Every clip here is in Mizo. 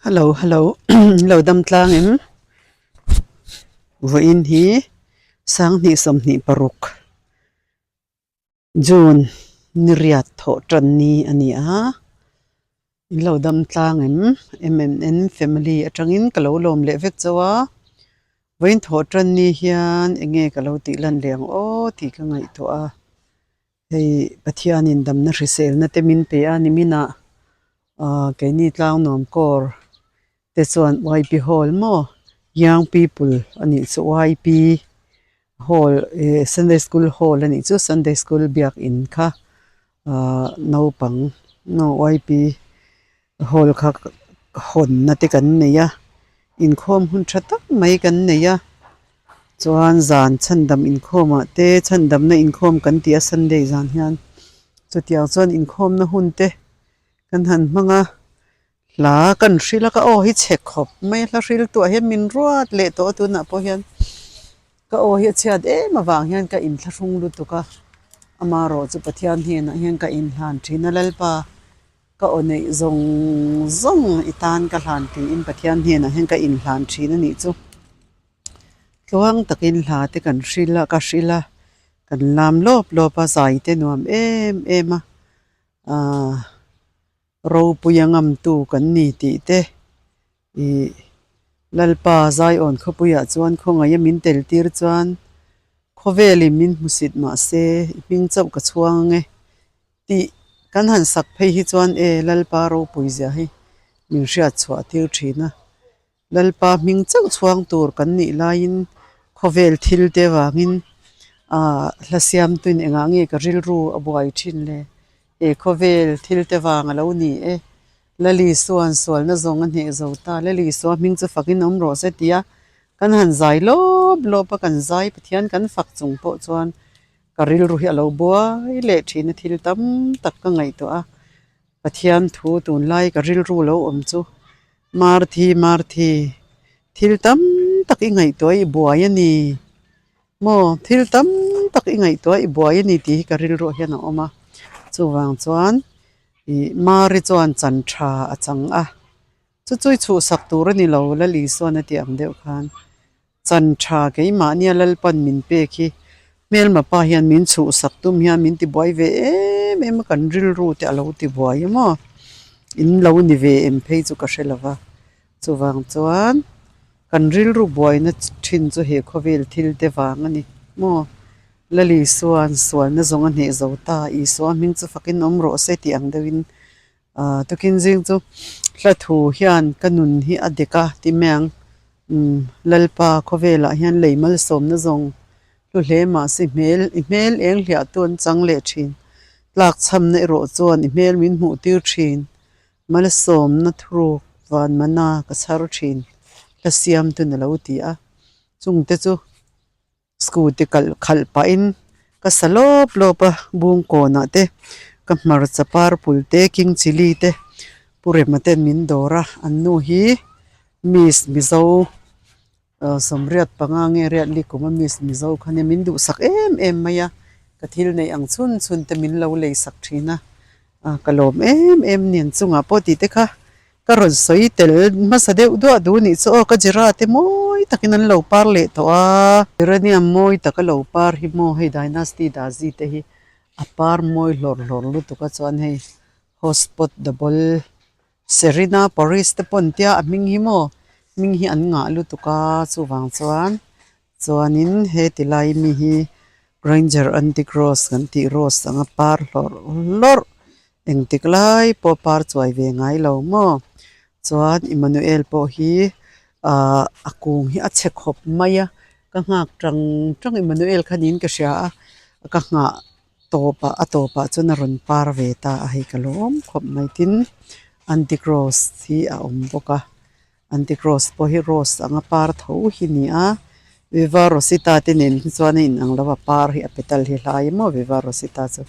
Hello hello lo dam tlang em vawiin hi sanghnih sawmhnih paruk June ni riat thawh tan ni a ni a in lo dam tlang em M N family atangin ka lo lawm leh vek chauh a vawiin thawh tan ni hian eng nge ka lo tih lan leh ang aw tih ka ngaihtuah a. Hei Pathianin damna hriselna te min pe a niminah ah keini tlangnuam kawr te chuan Y P hall maw young people a nih chu Y P hall ih sunday school hall a nih chu sunday school biakin kha ah naupang Y P Hall kha hawnna te kan nei a, inkhawm hun tha tak mai kan nei a, chuan zan chhandam inkhawmah te chhandamna inkhawm kan tih a Sunday zan hian chutiang chuan inkhawmna hun te kan han hmang a, hla kan hril a ka aw hi chhe khawp mai a hla hril tuah hian min ruat leh tawh a tunah pawh hian ka aw hi a chhiat em avang hian ka inthlahrung lutuk a, amaherawhchu Pathian hnenah hian ka inhlan thin a Lalpa. Ka aw neih zawng zawng i tan ka hlan tiin Pathian hnenah hian ka inhlan thin a nih chu. Tluang takin hla te kan hril a, ka hril a, kan lam lawp lawp a, zai te nuam em em a, aaa ropui a ngamtu kan ni tih te ih Lalpa Zaiawn khawpuiah chuan khawngaih a min tel tir chuan khawvelin min hmusit mahse i hming chauh ka chhuang ang e. Tih kan han sak phei hi chuan e Lalpa ropui zia hi min hriat chhuah tir thin a, Lalpa hming chauh chhuang tur kan nih laiin khawvel thil te vangin ah hla siamtuin engah nge ka rilru a buai thin le, he khawvel thil te vang a lo ni e, Lali suan sualna zawng a hneh zo ta, Lali sua hming chu fakin awm rawh se tia kan han zai lawp lawp a, kan zai Pathian kan fak chung pawh chuan Ka rilru hi a lo buai leh thin a thil tam tak ka ngaihtuah a, Pathian thu tunlai ka rilru lo awm chu Marthi Marthi thil tam tak i ngaihtuah i buai a ni maw thil tam tak i ngaihtuah i buai a ni tih hi ka rilruah hian a awm a, chuvang chuan ih Mari chuan chan tha a chang a. Chu chu i chhuhsak tur a ni lo, Lal Isuan a tih ang deuh khan. Chan tha keimahnia Lalpan min pek hi hmelma pa hian min chhuhsak tum hian min tibuai ve em em a, kan rilru te a lo tibuai a maw? In lo ni ve em phei chu ka hre lo va. Chuvang chuan kan rilru buaina thin chu he khawvel thil te vang a ni maw? Lal Isuan sualna zawng a hneh zo ta, Isua hming chu fakin awm rawh se tih ang deuhin Ahh tukin zing chu hla thu hian ka nun hi a dek a ti mai ang umm Lalpa khawvelah hian lei malsawmna zawng hlu hle mahse hmel i hmel eng hliah tu an chang leh thin tlak chhamna erawh chuan i hmel min hmuh tir thin malsawmna thuruk van mana ka chhar thin hla siam tun a lo ti a chungte chu. Scooty kalh khalh pahin ka sa lawp lawp a bungkawnah te ka hmarcha purple te king chilli te pu rema ten min dawr a an nu hi miss mizo ah sawmriat panga nge riat li kum a miss mizo kha nia min duhsak em em mai a ka thil neih ang chhun chhun te min lo lei sak thin a ah ka lawm em em nen chungah pawh tih te kha. Ka rawn sawi tel hmasa deuh duah duh nih chu aw ka jira te mawi takin an lo par leh tawh a. Geranium mawi taka lo par hi maw hei dynasty dazi te hi a par mawi hlawr hlawr lutuk a chuan hei hotspot double Serena Paris te pawh an tia a hming hi maw hming hi an ngah lutuk a chuvang chuan chuanin heti lai mi hi Granger antique rose kan tih rose anga par hlawrh hlawrh Engtik lai pawh par chuai ve ngai lo maw? Chuan Emmanuel pawh hi ahh a kung hi a chhe khawp mai a, ka nghak tang tang Emmanuel kha niin ka hria a, ka nghah tawpah a tawpah chuan a rawn par ve ta a hei ka lawm khawp mai tin antique rose hi a awm bawk a, antique rose pawh hi rose anga par tho hi a ni a, viva rosita te nen hi chuan a inang lo a par hi a petal hi a hlai maw viva rosita chu.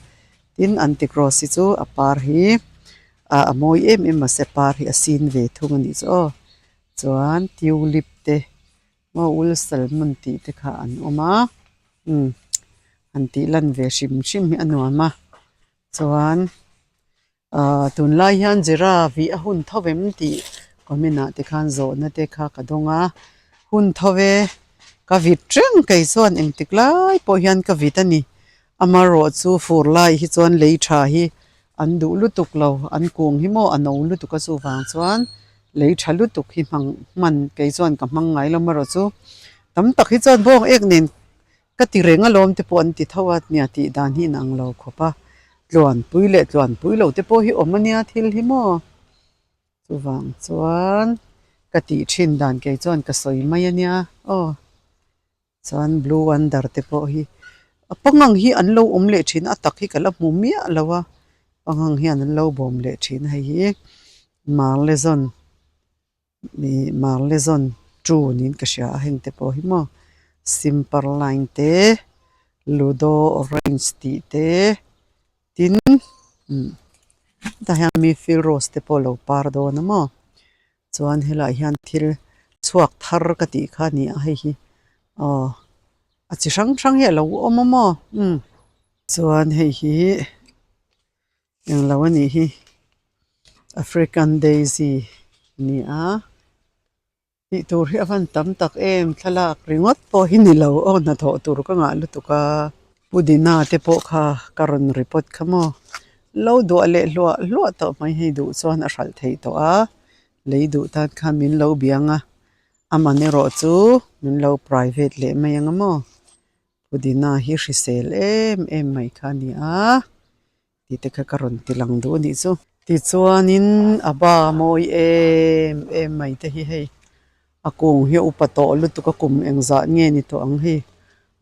Tin, antique rose hi chu a par hi ah a mawi em em mahse par hi a sin ve thung a nih chu aw. Chuan tulip te maw ul salmon tih te kha an awm a umm han tih lan ve hrim hrim hi a nuam a chuan. Ahh tunlai hian giraffe a hun tho em tih Comment ah te khan zawhna te kha ka dawng a, hun tho e, ka vit reng kei chuan engtik lai pawh hian ka vit a ni. Amaherawh chu fur lai hi chuan lei tha hi an duh lutuk lo, an kung hi maw a no lutuk a chuvang chuan lei tha lutuk hi hmang hman kei chuan ka hmang ngai lo amaherawh chu tam tak hi chuan bawng ek nen Ka ti reng alawm te pawh an ti tho a, nia tih dan hi inang lo khawp a, tluanpui leh tluanpui lo te pawh hi awm a nia thil hi maw? Chuvang chuan ka tih thin dan kei chuan ka sawi mai a nia aw. Chuan blue wonder te pawh hi a pangang hi an lo awm leh thin a, a tak hi ka la hmu miah lo a, pangang hian an lo bawm leh thin a hei hi marlezon. Ih marlezon two niin ka hria a heng te pawh hi maw simper line te ludo orange tih te tin hetah hian mi field rose te pawh a lo par dawn a maw chuan helaiah hian thil chhuak thar ka tih kha a ni a hei hi aw a chi hrang hrang hi a lo awm a maw umm chuan hei hi. Englo a nih hi African daisy a ni a tih tur hi a van tam tak em thlalak ringawt pawh hi ni lo aw hnathawh tur ka ngah lutuk a pudina te pawh kha ka rawn report kha maw lo duah leh hluah hluah tawh mai hei duh chuan a hralh theih tawh a lei duh tan khan min lo biang a a man erawh chu min lo private leh mai ang a maw. Pudina hi hrisel em em mai kha a ni a tih te kha ka rawn ti lang duh a nih chu. Tichuanin a ba mawi em em mai te hi hei a kung hi a upa tawh lutuk a kum engzah nge ni tawh ang hei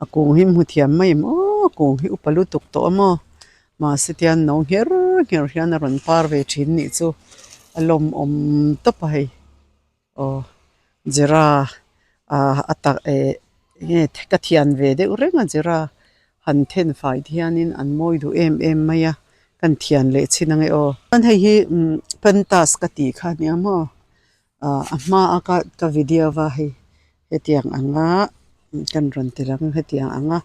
a kung hi hmu thiam mai em aw a kung hi upa lutuk tawh a maw mahse tian no ngher ngher hian a rawn par ve thin nih chu a lawmawm tawp a hei. Aw Jera ah a tak eh nge ka thian ve deuh reng a Jera han then fai te hianin an mawi duh em em mai a kan thian leh chin ange aw. Chuan hei hi umm pentas ka tih kha nia maw ah a hma a ka ka video va hei hetiang anga kan rawn ti lang hetiang anga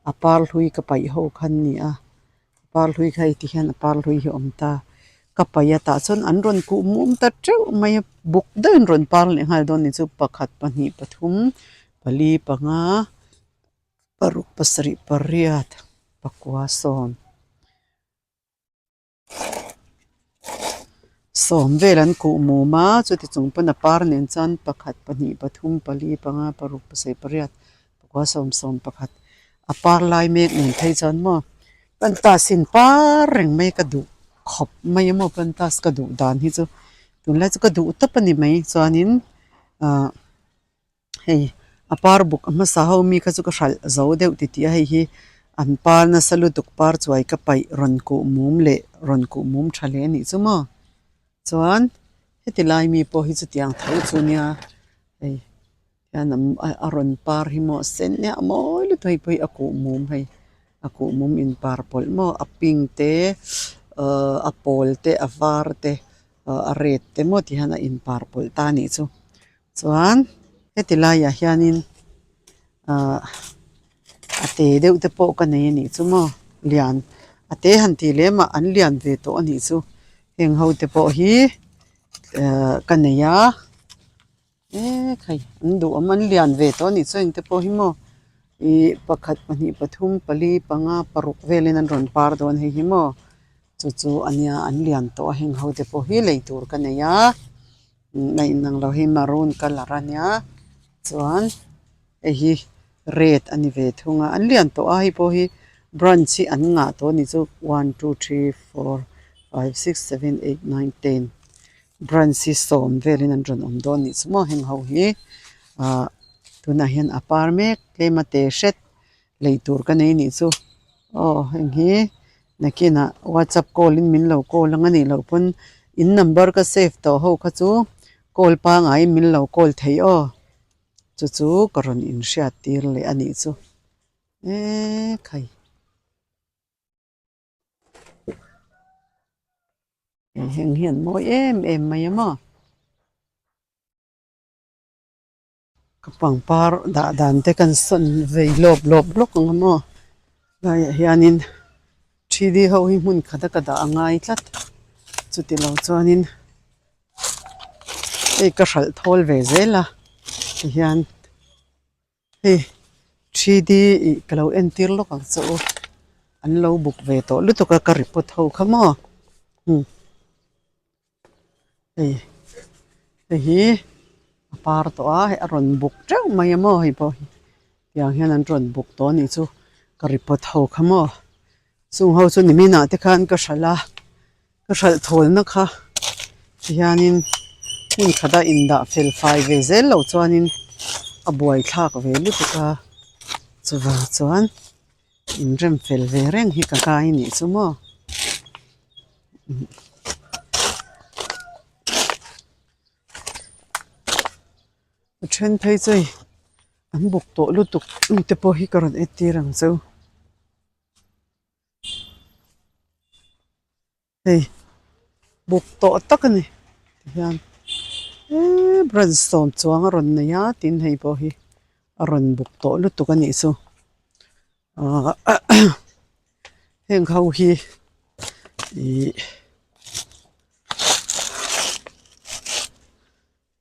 a par hlui ka paih ho kha an ni a. Par hlui kha hei ti hian a par hlui hi a awm ta ka paih a tah chuan an rawn kuh mum ta teuh mai a buk deuhin rawn par leh nghal dawn a ni chu pakhat pahnih pathum pali panga paruk pasarih pariat pakua sawm sawm vel an kuh mum a chuti chung pawn a par nen chuan pakhat pahnih pathum pali panga paruk pasarih pariat Pakua sawm sawm pakhat a par lai mek nen phei chuan maw pantas in par reng mai ka duh khawp mai a maw pantas ka duh dan hi chu tunlai chu ka duh tawp a ni mai chuanin ah hei a par buk a hmasa ho mi kha chu ka hralh zo deuh ti tih a hei hi an par nasa lutuk par chuai ka paih rawn kuh mum leh rawn kuh mum tha hle a nih chu maw chuan heti lai mi pawh hi chutiang tho chu nia hei. Hian a rawn par hi maw a sen nia a mawi lutuk hei pawh hi a kuh mum hei a kuh mum in par pawlh maw a pink te ahh a pawl te a var te ahh a red te maw ti hian a in par pawlh ta a nih chu chuan heti laiah hianin ahh a te deuh te pawh ka nei a nih chu maw lian a te han tih lem ah an lian ve tawh a nih chu heng ho te pawh hi ahh ka nei a. Eee khai an duhawm an lian ve tawh a nih chuan engte pawh hi maw ih pakhat pahnih pathum pali panga paruk velin an rawn par dawn hei hi maw chu chu a nia an lian tawh a heng ho te pawh hi lei tur ka nei a a inang lo hi maroon colour a nia chuan hei hi red a ni ve thung a an lian tawh a hei pawh hi branch hi an ngah tawh a nih chu one two three four five six seven eight nine ten. Branch hi sawm velin an rawn awm dawn nih chu maw heng ho hi ahh tunah hian a par mek tlem a te hret lei tur ka nei nih chu aw heng hi nakinah whatsapp call in min lo call ang a nih loh pawn in number ka save tawh ho kha chu call pangaiin min lo call thei aw chu chu ka rawn inhriat tir leh a nih chu eee khai. Heng hi an mawi em em mai a maw. Ka pangpar dah dan te kan sawn vei lawp lawp lawk ang a maw. Laiah hianin three d ho hi hmun khat a ka dah a ngai tlat. Chuti lo chuanin. Hei ka hralh thawl ve zel a tihian hei 3D ih ka lo entir lawk ang che u an lo buk ve tawh lutuk a ka report ho kha maw umm hei hei hi a par tawh a hei a rawn buk teuh mai a maw hei pawh hi tiang hian an rawn buk tawh a nih chu ka report ho kha maw chung ho chu nimin ah te khan ka hralh a. Ka hralh thawlna kha tihianin hmun khata indah fel fai ve zel loh chuanin a buai thlak ve lutuk a, chuvang chuan inrem fel ve reng hi ka kai anih chu maw. A then phei chu hei an buk tawh lutuk te pawh hi ka rawn entir ang cheu. Hei buk tawh tak a ni tihian eee branch sawm chuang a rawn nei a tin hei pawh hi a rawn buk tawh lutuk a nih chu ahh heng ho hi ihh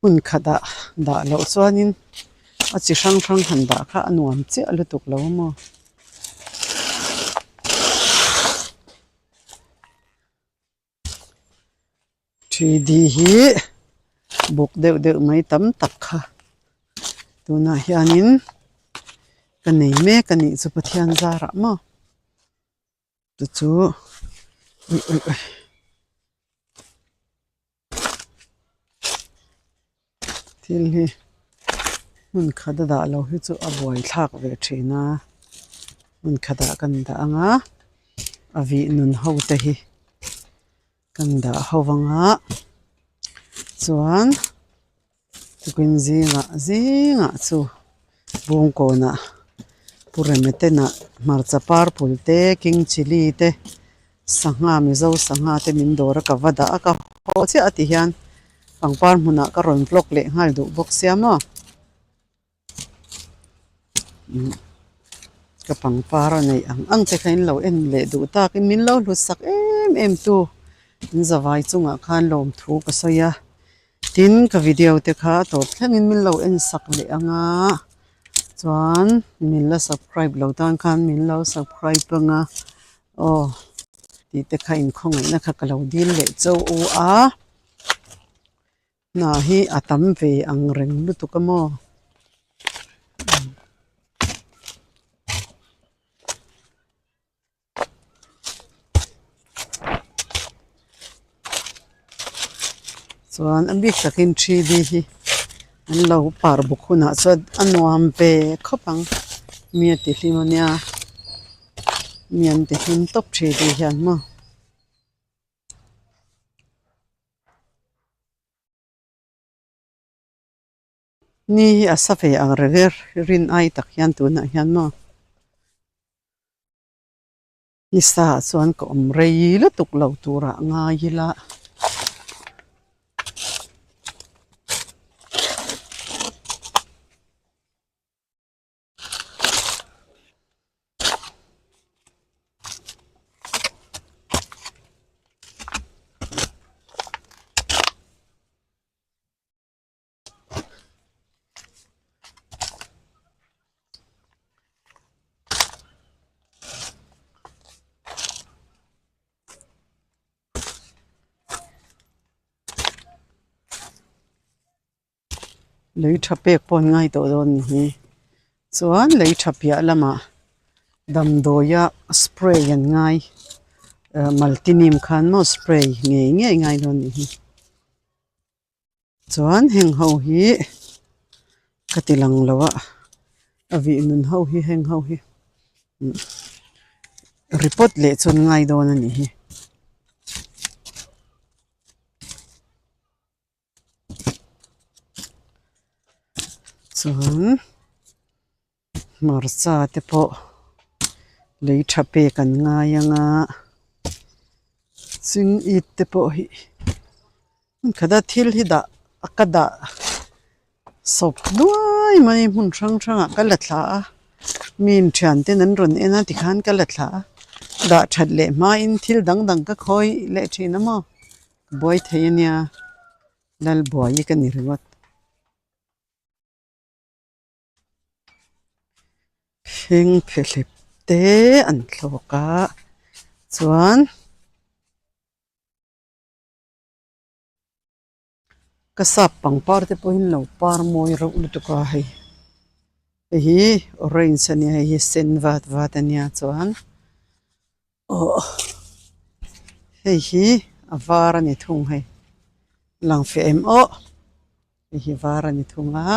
hmun khatah dah loh chuanin a chi hrang hrang han dah kha a nuam chiah lutuk lo a maw. 3D hi buk deuh deuh mai tam tak kha tunah hianin ka nei mek a nih chu Pathian zarah maw chu chu Thil hi hmun khat a dah loh hi chu a buai thlak ve thin a hmun khatah kan dah ang a a vih nun ho te hi kan dah ho ang a chuan tukin zingah zingah chu bawngkawnah pu reme ten ah hmarcha purple te king chilli te. Sangha Mizo sangha te min dawr a ka va dah a ka haw chiah a ti hian pangpar hmunah ka rawn vlog leh nghal duh bawk sia maw umm ka pangpar a neih ang ang te kha in lo en leh duh takin min lo hlut sak em em tu in zavai chungah khan lawmthu ka sawi a tin ka video te kha a tawp thlengin min lo en sak leh ang a chuan min la subscribe lo tan khan min lo subscribe ang a. Aw tih te kha inkhawngaihna kha ka lo dil leh chauh u a hna hi a tam ve ang reng lutuk a maw. Chuan a bik takin 3D hi an lo par bawk hunah chuan a nuam ve khawp ang mi a ti hlim ania. Mi an ti hlim tawp thin tih hian maw. Ni hi a sa ve ang reng e rin ai tak hian tunah hian maw. Nisa ah chuan ka awm rei lutuk lo turah ngai ila. Lei tha pek pawh an ngai tawh dawn ni hi chuan lei tha piah lamah damdawia spray an ngai ah maltinim khan maw spray ngei ngei ngai dawn ni hi chuan heng ho hi ka ti lang lo a a vih nun ho hi heng ho hi report leh chu an ngai dawn a nih hi. Chuan hmarcha te pawh lei tha pek an ngai ang a ching it te pawh hi hmun khata thil hi dah a ka dah sawp nuai mai hmun hrang hrangah ka la thla a mi thian ten an rawn en a tikhan ka la thla a dah that leh hmain thil dang dang ka khawi leh thin a maw. Buai thei a nia. Lalbuaii ka ni ringawt. Heng phehlep te an thlawk a chuan ka sap pangpar te pawhin lo par mawi reuh lutuk a hei hei hi orange a nia hei hi sen vat vat a nia chuan Aw hei hi a var a ni thung hei lang feh em aw hei hi var a ni thung a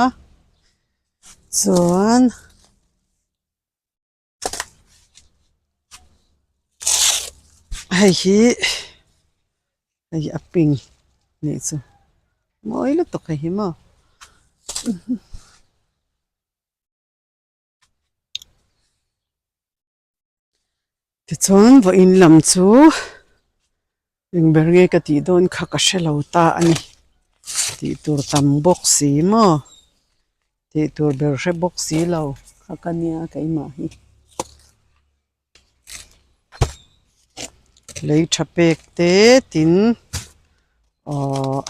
chuan hei hi hei a pink nih chu mawi lutuk hei hi maw. Tichuan vawiin lam chu eng ber nge ka tih dawn kha ka hre lo ta a ni. Tih tur tam bawk si maw? Tih tur ber hre bawk si lo kha ka nia keimah hi. Lei tha pek te tin aww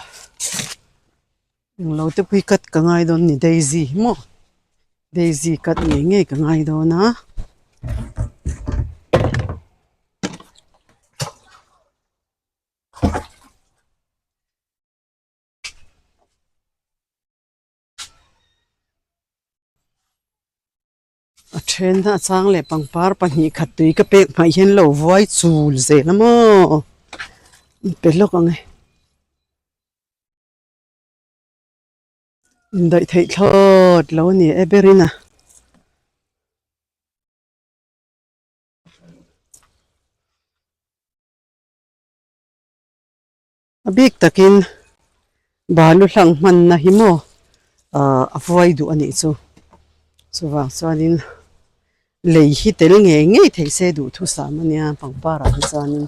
Englo te pui cut ka ngai dawn ni daisy hi maw daisy cut ngei ngei ka ngai dawn a. A then a chang leh pangpar 2 khat tui ka pek hmaih hian lo vuai chul zel a maw pe lawk ang e. Indaih theih thlawt lo a ni e berin a. A bik takin balu hlang hmanna hi maw ah a vuai duh a nih chu. Chuvang chuanin lei hi tel ngei ngei thei se duhthusam a nia pangpar ah hi chuanin.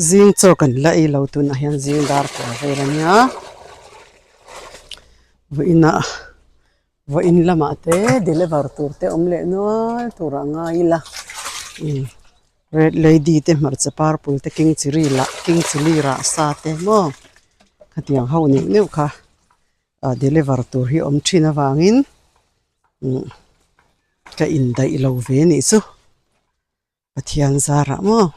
Zing chaw kan la ei lo tunah hian zing dar kual vel a nia vawiinah vawiin lamah te deliver tur te awm leh nual tur a ngai ila umm red lady te hmarcha purple te king chiri lah king chilli rah sa te maw khatiang ho neuh neuh kha ah deliver tur hi awm thin avangin umm ka indaih lo ve a nih chu. Pathian zarah maw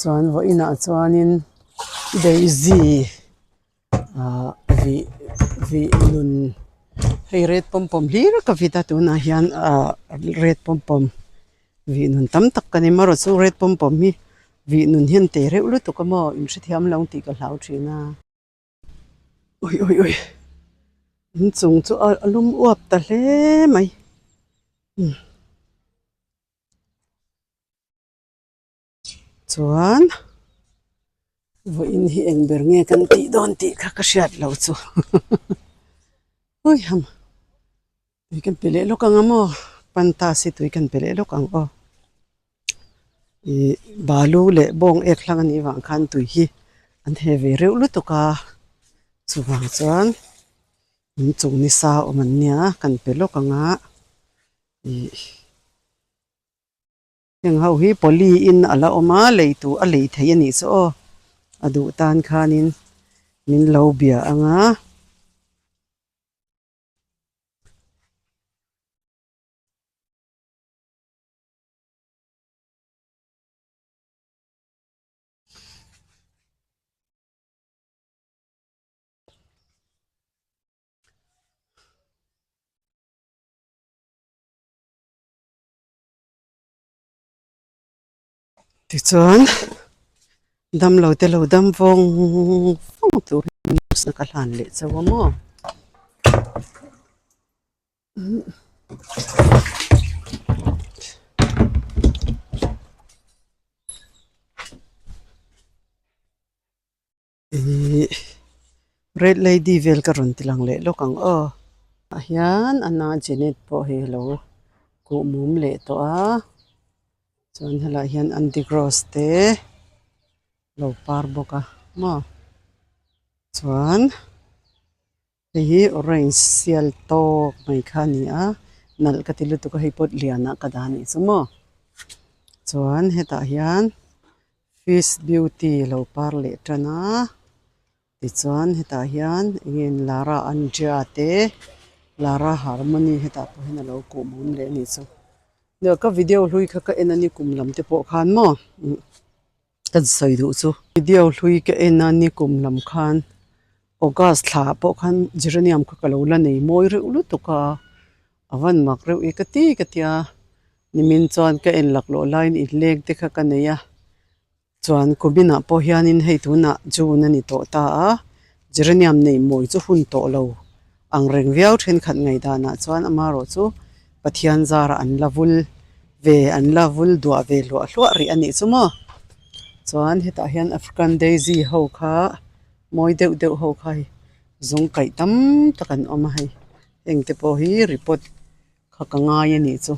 chuan vawiinah chuanin daisy ah vih vih nun hei red pawm pawm hlir ka vit a tunah hian ah red pawm pawm vih nun tam tak ka ni marawh chu red pawm pawm hi vih nun hian te reuh lutuk a maw inhrethiam lo tih ka hlau thin a. Ui ui ui inchung chu a lum uap ta hle mai umm chuan vawiin hi eng ber nge kan tih dawn tih kha ka hriat loh chu ui ham tui kan pe leh lawk ang a maw panta si tui kan pe leh lawk ang aw. Ih balu leh bawng ek hlang anih vang khan tui hi an he ve reuh lutuk a chuvang chuan inchung nisa awm an nia kan pe lawk ang a ih heng ho hi poly in a la awm a lei tur a lei theih anih chu aw a duh tan khanin min lo bia ang a. Tichuan damlo te lo dam vawng vawng tur hi news na ka hlan leh chauh a maw. Ihh red lady vel ka rawn ti lang leh lawk ang aw ah hian ana jenet pawh hei alo kuh mum leh tawh a chuan helaiah hian anti gross te lo par bawk a maw chuan. Hei hi orange sial tawk mai kha a ni a nalh ka ti lutuk a hei pawt lianah ka dah a nih chu maw chuan hetah hian fish beauty a lo par leh tan a tichuan hetah hian eng nge lara andria te lara harmony hetah pawh hian a lo kuh mum leh a nih chu ka video hlui kha ka en a ni kum lam te pawh khan maw. Kan sawi duh chu video hlui ka en a nikum lam khan August thla ah pawh khan geranium kha ka lo la nei mawi reuh lutuk a a van mak reuh i ka ti ka tia nimin chuan ka en laklawh laiin inleng te kha ka nei a chuan kumin ah pawh hianin hei tunah June a ni tawh ta a geranium nei mawi chu hun tawh lo ang reng viau thenkhat ngaihdanah chuan amaherawh chu Pathian zarah an la vul ve an la vul duah ve hluah hluah rih a nih chu maw chuan hetah hian African daisy ho kha mawi deuh deuh ho kha hei zung kaih tam tak an awm a hei heng te pawh hi report kha ka ngai a nih chu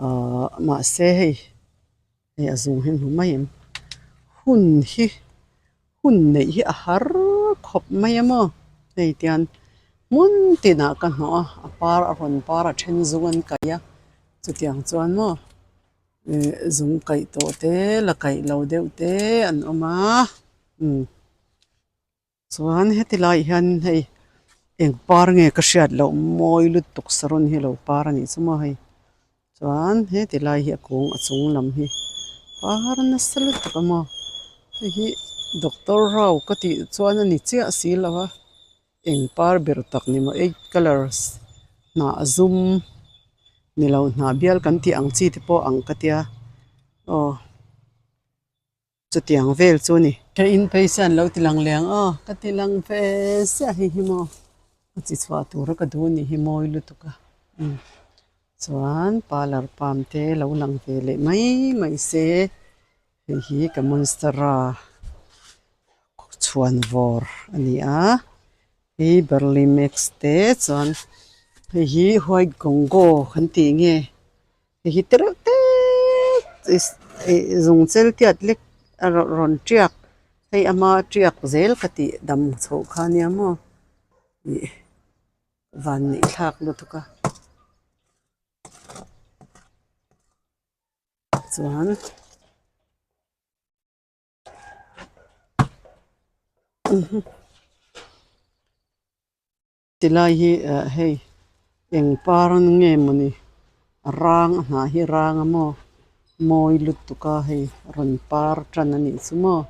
ahh mahse hei. Hei a zung hi hmu mai em hun hi hun neih hi a har khawp mai a maw hei tian hmun tinah ka hnawh a a par a rawn par a then zung an kaih a chutiang chuan maw ih zung kaih tawh te la kaih lo deuh te an awm a umm. Chuan heti laiah hian hei eng par nge ka hriat loh mawi lutuk saron hi a lo par a nih chu maw hei chuan heti lai hi a kung a chung lam hi par nasa lutuk a maw hei hi doctor rao ka tih chuan a ni chiah si lo a eng par ber tak ni maw eight colours hnah zum ni lo hnah bial kan tih ang chi te pawh ang ka tia aw. Chutiang vel chu a ni. Ka in phei se an lo ti lang leh ang aw, ka ti lang ve siah hi hi maw a chi chhuah tura ka duh anih hi mawi lutuk a umm chuan parlour palm te lo lang ve leh mai mai se hei hi ka monstera chhuan vawr a ni a hei barley max te chuan hei hi white congo kan tih nge. Hei hi te reuh te zung chel tiat lek a rawn tiak hei ama tiak zel ka tih dam chhoh kha nia maw ih van neih thlak lutuk a chuan. Tilai hi eh hei eng par nge mawni a rang a hnah hi rang a maw mawi lutuk a hei rawn par tan a nih chu maw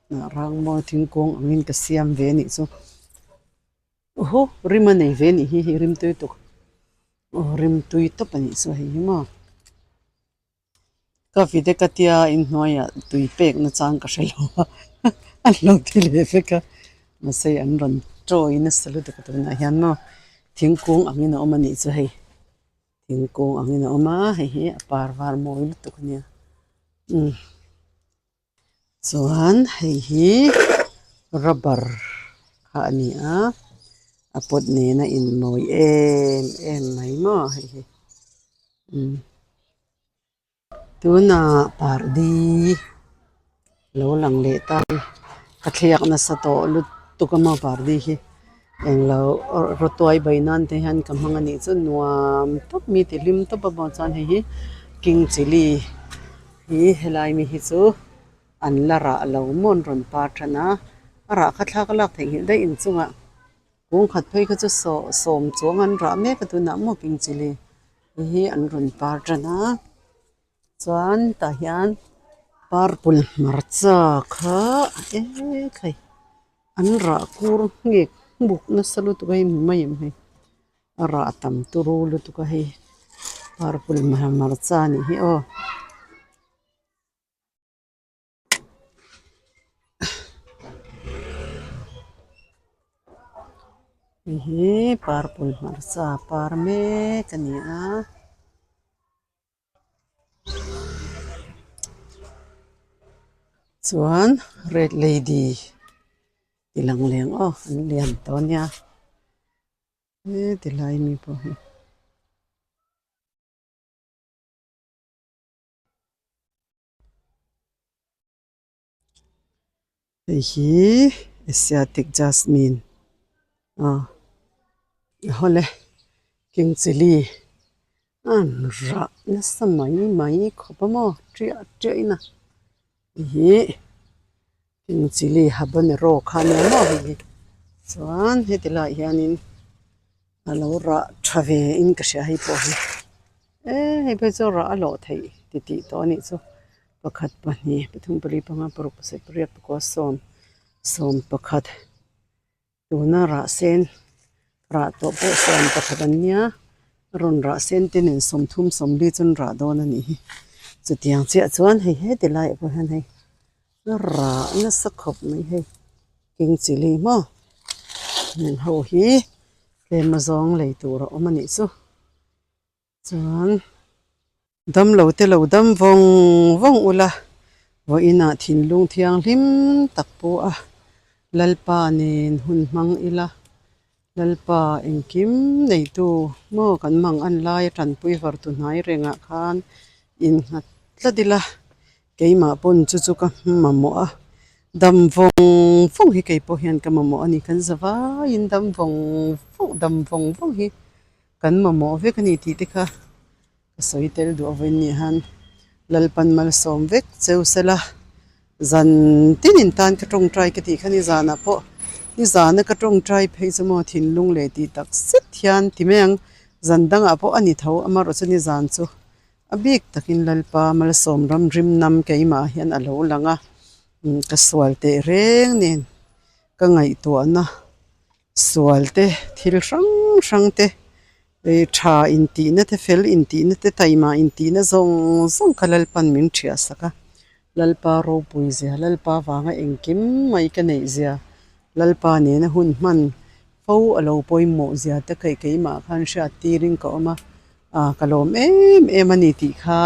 hnah rang mawi thingkung angin ka siam ve a nih chu aw rim a nei ve a nih hi hei rim tui tuk aw rim tui tawp a nih chu hei hi maw. Ka vide ka tia inhnuaiah tui pek na chang ka hre lo a an lo ti leh vek a mahse an rawn chawi nasa lutuk a tunah hian maw thingkung angin a awm a nih chu hei thingkung angin a awm a hei hi a par var mawi lutuk a nia umm chuan hei hi rubber kha a ni a a pawt nena inmawi em em mai maw hei hi. Umm tunah pardi lo lang leh ta a ka thliak nasa tawh lutuk a maw pardi hi englo rawtuai bai nan te hian ka hmang a nih chu nuam tawp mi ti hlim tawp a maw chuan hei hi king chilli hi helai mi hi chu an la rah lo maw an rawn par tan a a rah kha thlak a lak theihnghilh daih inchungah. Kung khat phei kha chu saw sawm chuang an rah mek a tunah maw king chilli hei hi an rawn par tan a chuan tah hian purple hmarcha kha ekhai an rah kur nghek hmuk nasa lutuk a hei hmu mai em hei a rah tam turu lutuk a hei purple hmarcha a nih hi aw. Hei hi purple hmarcha par mek a ni a. Chuan red lady. Ti lang leng aw an lian tawh a nia he ti lai mi pawh hi. Hei hi asiatic jasmine a hawle king chilli a an rah nasa mai mai khawp a maw tiah tiah in a hei hi king chilli habanero kha a nia maw hei hi chuan heti laiah hianin a lo rah tha ve in ka hria hei pawh hi eh hei phei chu rah a lawh theih titih tawh a nih chu. Pakhat pahnih pathum pali panga paruk pasarih pariat pakua sawm sawm pakhat tuna rah sen rah tawh pawh sawm pakhat an nia a rawn rah sen te nen sawmthum sawmli chu an rah dawn a nih hi chutiang chiah chuan hei heti laiah pawh hian hei a rah nasa khawp mai hei king chilli maw heng ho hi tlem azawng lei tur a awm a nih chu. Chuan damlo te lo dam vawng vawng ula, vawiinah thinlung thianghlim tak pu a, Lalpa nen hun hmang ila, Lalpa engkim neitu maw kan mang an laia tanpui var tu hnai rengah khan innghat tlat ila, keimah pawn chu chu ka mamawh a, dam vawng vawng hi kei pawh hian ka mamawh a ni, kan za vaiin dam vawng vawng dam vawng vawng hi. Kan mamawh vek a ni tih te kha ka sawi tel duh avain ni han Lalpan malsawm vek cheu sela zan tinin tan ka tawngtai ka tih kha nizanah pawh nizana ka tawngtai phei chu maw thinlung leh tih tak zet hian ti mai ang zan dangah pawh a ni tho amaherawhchu chu nizan chu a bik takin Lalpa malsawm ram rim nam keimah hian a lo lang a ka sual teh reng nen ka ngaihtuahna. Sual te thil hrang hrang te ih tha intihna te fel intihna te taima intihna zawng zawng kha Lalpan min thiah sak a Lalpa ropui zia Lalpa vanga engkim mai ka neih zia Lalpa nena hun hman fo a lo pawimawh zia te kei keimah khan hriat tirin ka awm a ah ka lawm em em a ni tih kha.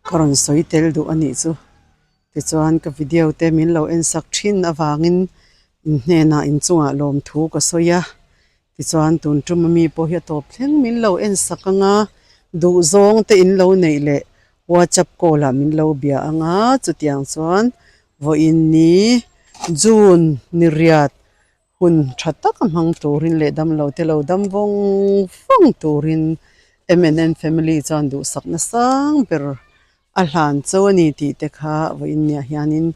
Ka rawn sawi tel duh a nih chu. Tichuan ka video te min lo en sak thin avangin in hnenah inchungah lawmthu ka sawi a. Tichuan tun tum ami pawh hi a tawp thleng min lo en sak anga duhzawng te in lo neih leh whatsapp call ah min lo bia anga chutiang chuan vawiin ni June ni riat Hun tha tak a hmang turin leh damlo te lo dam vawng vawng turin MNN family chuan duhsakna sang ber a hlan cho a ni tih te kha vawiin niah hianin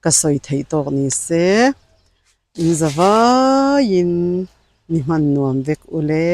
ka sawi theih tawk ni se. In za vaiin ni hman nuam vek u le.